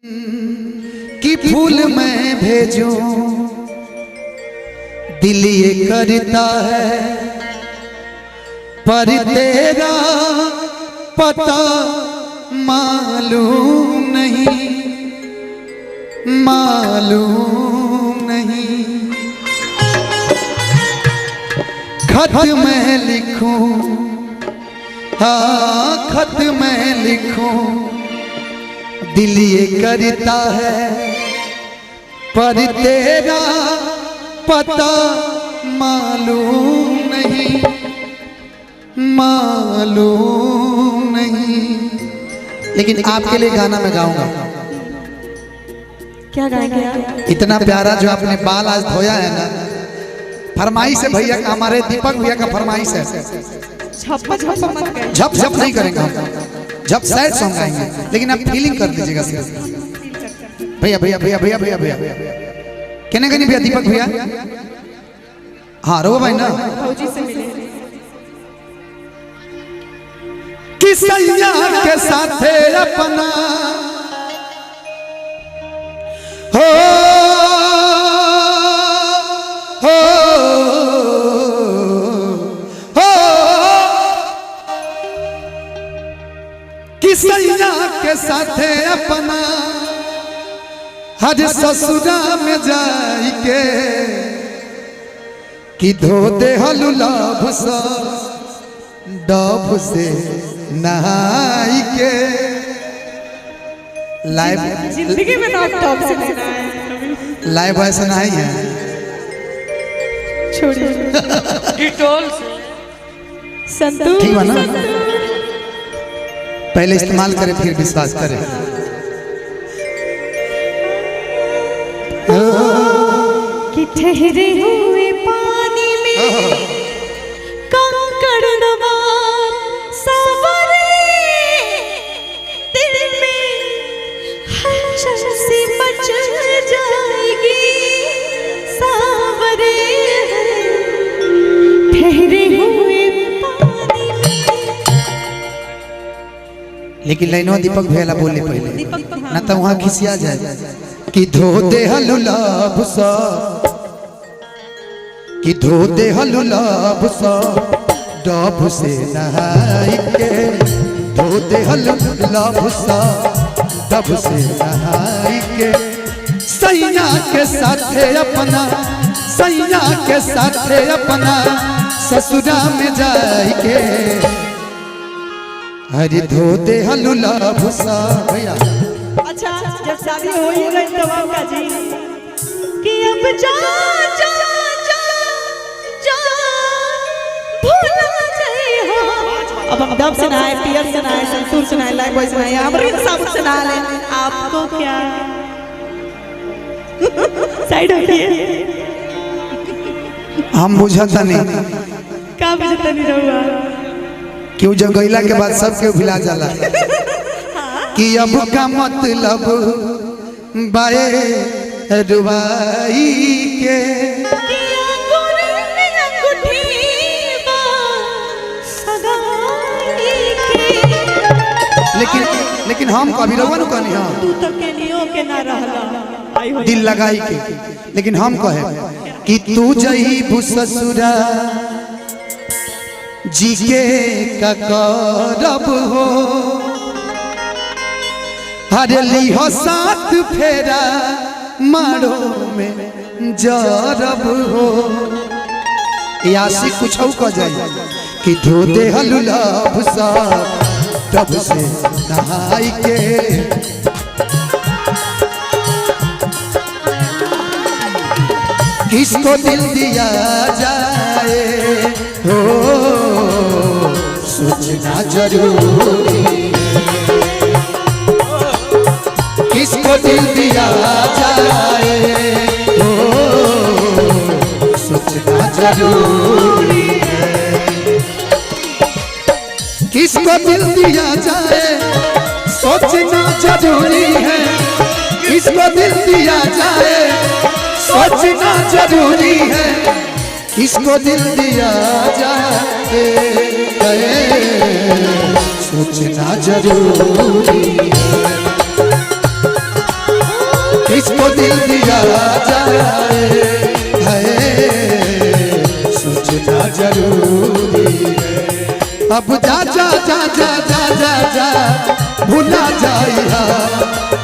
कि फूल मैं भेजूं, दिल ये करता है पर तेरा पता मालूम नहीं, मालूम नहीं। खत मैं लिखूं, हाँ खत मैं लिखूं, दिल ये करता है पर तेरा पता मालूम नहीं, मालूम नहीं। लेकिन आपके लिए गाना मैं गाऊंगा। क्या गाएंगे आप? इतना प्यारा जो आपने बाल आज धोया है ना, फरमाइश है भैया का, हमारे दीपक भैया का फरमाइश है। झप्पा झप्पा मत गाइए। झप झप नहीं करेंगे हम, झप सैड सॉन्ग गाएंगे, लेकिन आप फीलिंग कर दीजिएगा सिर्फ। भैया भैया भैया भैया भैया भैया कहने का नहीं भैया, दीपक भैया। हाँ रो भाई ना भौजी से मिले। कि सैया के साथे अपना हो हो हो, कि सैया के साथे अपना हर ससुरा में जाई के, कि धो दे हलुलाभ सा डब से नहाई के। लाइव जिंदगी में ना टॉप से लेना है। लाइव ऐसा नहीं है। छोड़िए। डिटॉल से। संतूर। ठीक बा ना? पहले इस्तेमाल करे फिर विश्वास करे। कि ठहरे हुए पानी में कंकड़ नवार सावरे, दिल में हलचल सी मच जाएगी सावरे, ठहरे हुए पानी में। लेकिन लाइनवा दीपक भैया ला बोले पहले ना तो वहां खिसिया जाए। कि धो दे हलुलाभ सा, कि धो दे हलुलाभ सा डब से नहाई के, धो दे हलुलाभ सा डब से नहाई के, सैया के साथे अपना, सैया के साथे अपना ससुरा में जाई के, हरि धो दे हलुलाभ सा। भैया अच्छा जब शादी हो ही गई तब आपका जी कि अब जा जा जा जा भूला जाए हो। अब हम डब से नहाए, पियर से नहाए, संतूर से नहाए, लाइफ बॉय से नहाए, अमृत साबुन से नहा लें, आपको क्या? साइड होइए। हम बुझता नहीं। का बुझता नहीं रहुआ? क्यों जब गईला के बाद सब के भुला जाला कि अब का मतलब बाए रुवाई के, कि अंगूर में अंगूठी बा सगाई के। लेकिन लेकिन हम कभी रहुआ न कहनी। हाँ तू तो केनियो के ना रहला आई हो दिल लगाई के, लेकिन हम कहे कि तू जईबू ससुरा जी के का करब हो, हर लिहो साथ फेरा मारो में जरब हो। यासी कुछ कह जाए कि धो दे हलुलाभ सा डब से नहाई के, किसको दिल दिया जाए हो, सोचना जरूरी है। किसको दिल दिया जाए हो, सोचना जरूरी है। किसको दिल दिया जाए सोचना जरूरी है, किसको दिल दिया जाए सोचना जरूरी है, किसको दिल दिया जाए सोचना जरूरी है। तुझको दिल दिया जाए है, सोचना जरूरी है। अब जा जा जा जा जा जा जा भुला जाइहा।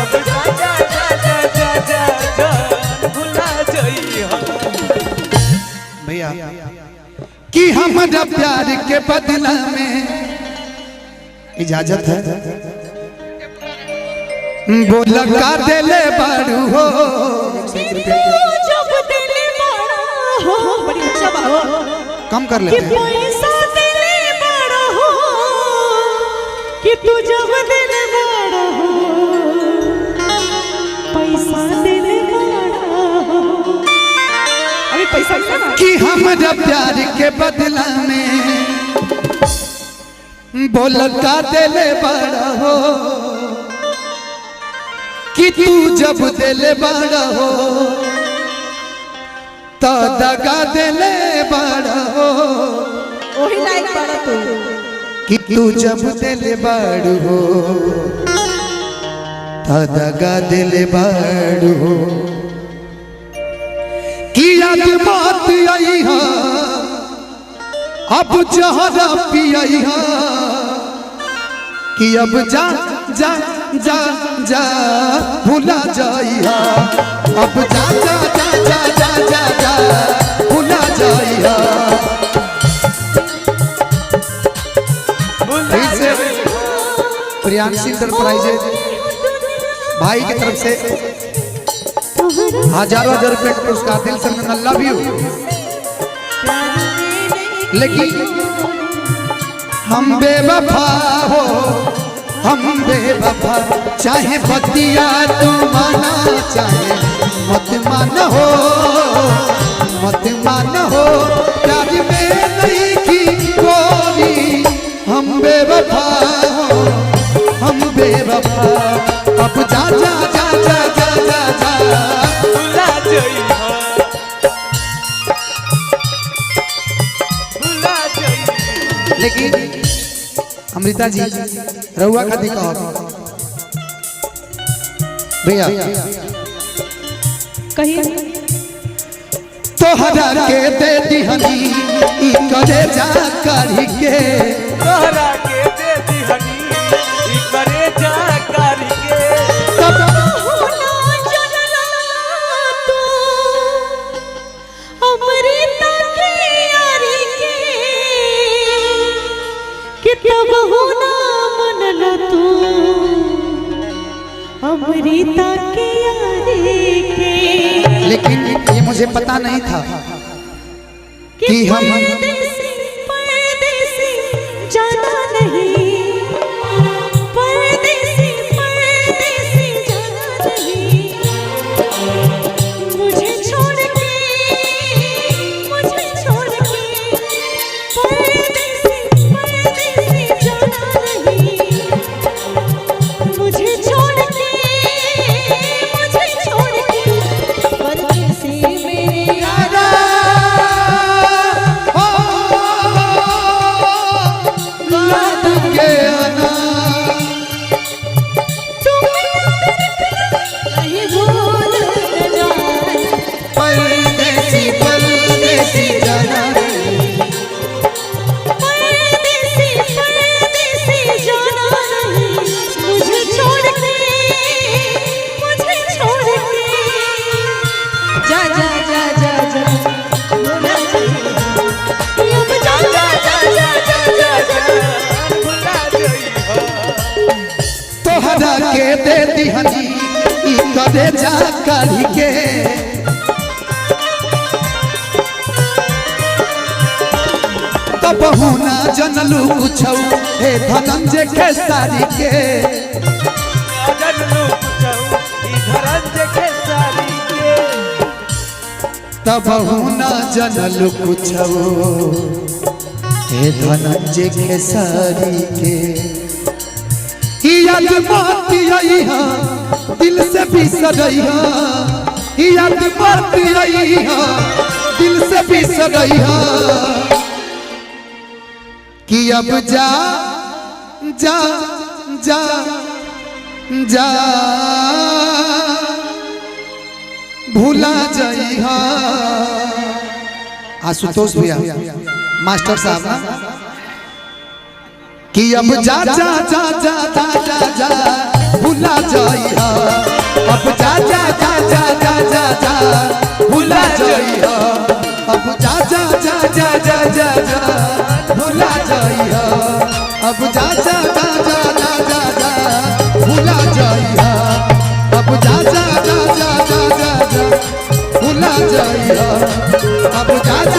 अब जा जा जा जा जा जा जा भुला जइहा। भैया कि हमारा प्यार के बदला में इजाजत है, बोल का दिले बारू हो। जब दिल बड़ा हो, बड़ी अच्छा बाहो कम कर कि लेते हैं। पैसा दिल बड़ा हो, कि तू जब दिल बड़ा हो, पैसा दिल बड़ा हो। अभी पैसा मिला ना। कि हमारा प्यार के बदला में बोल का दिले बड़ा हो, कि तू जब दिल बड़ा हो तो दगा दिले बड़ा हो, वही लाइक बड़ा तू। कि तू जब दिल बड़ हो तो दगा दिल बड़ हो। कि याद मत आई हा, अब जहरा पियाई हा, कि अब जा जा जा जा भुला जाइहा। अब जा जा जा जा जा जा जा भुला जाइहा। भुला फिर से जइहा। प्रियांशी इंटरप्राइजेज भाई की तरफ से हजारों हजार रुपए का पुरस्कार, दिल से अभिनंदन, लव you. लेकिन हम बेवफा हो, हम बेवफा, चाहे बतिया तू माना चाहे मत मान हो, मत मान हो, प्यार में नहीं की गोरी, हम बेवफा हो, हम बेवफा। अब जा जा जा जा जा जा जा भुला जइहा। भुला जइहा। लेकिन अमृता जी रहुआ खाती कहो भैया कहिए। तोहरा के दे दिहनी ई करे जा करी के, तोहरा के दे दिहनी ई करे जा करी के। तब होना जनला तू अमृता के यारी के, कि तब होना मनल तू अमृता के यारी के। लेकिन ये मुझे पता नहीं था कि हम परदेसी परदेसी जाना नहीं, परदेसी परदेसी जाना नहीं, मुझे छोड़ के, मुझे छोड़ के, परदेसी परदेसी जाना नहीं, मुझे छोड़ के, मुझे छोड़ के, परदेसी मेरे यारा हो, लौट के आना। तुम कहीं भूल न जाना, परदेसी परदेसी जाना नहीं, परदेसी परदेसी जाना नहीं, मुझे छोड़ के, मुझे छोड़ के, जा जा जा जा जा भुला जा, अब जा जा जा जा जा जा जा। भुला जइहा। तोहरा के दे दिहनी ई करे जा करी के, तब ना जनलू कुछौ हे धनंजय खेसारी के। जनलू कुछऊ ई धरंज खेसारी के। तब ना जनलू कुछौ हे धनंजय खेसारी के। याद मत अइहा दिल से बिसरइहा, याद मत अइहा दिल से बिसरइहा, कि अब जा जा जा जा भूला जइहा। आशुतोष भैया मास्टर साहब ना कि अब जा जा जा जा जा जा जा भूला जइहा, अब जा जा जा जा जा जा जा भूला जइहा, अब जा जा जा जा जा जा जा भूला जइहा, अब जा जा जा जा जा जा जा भूला जइहा, अब जा जा जा जा जा जा जा भूला जइहा, अब जा।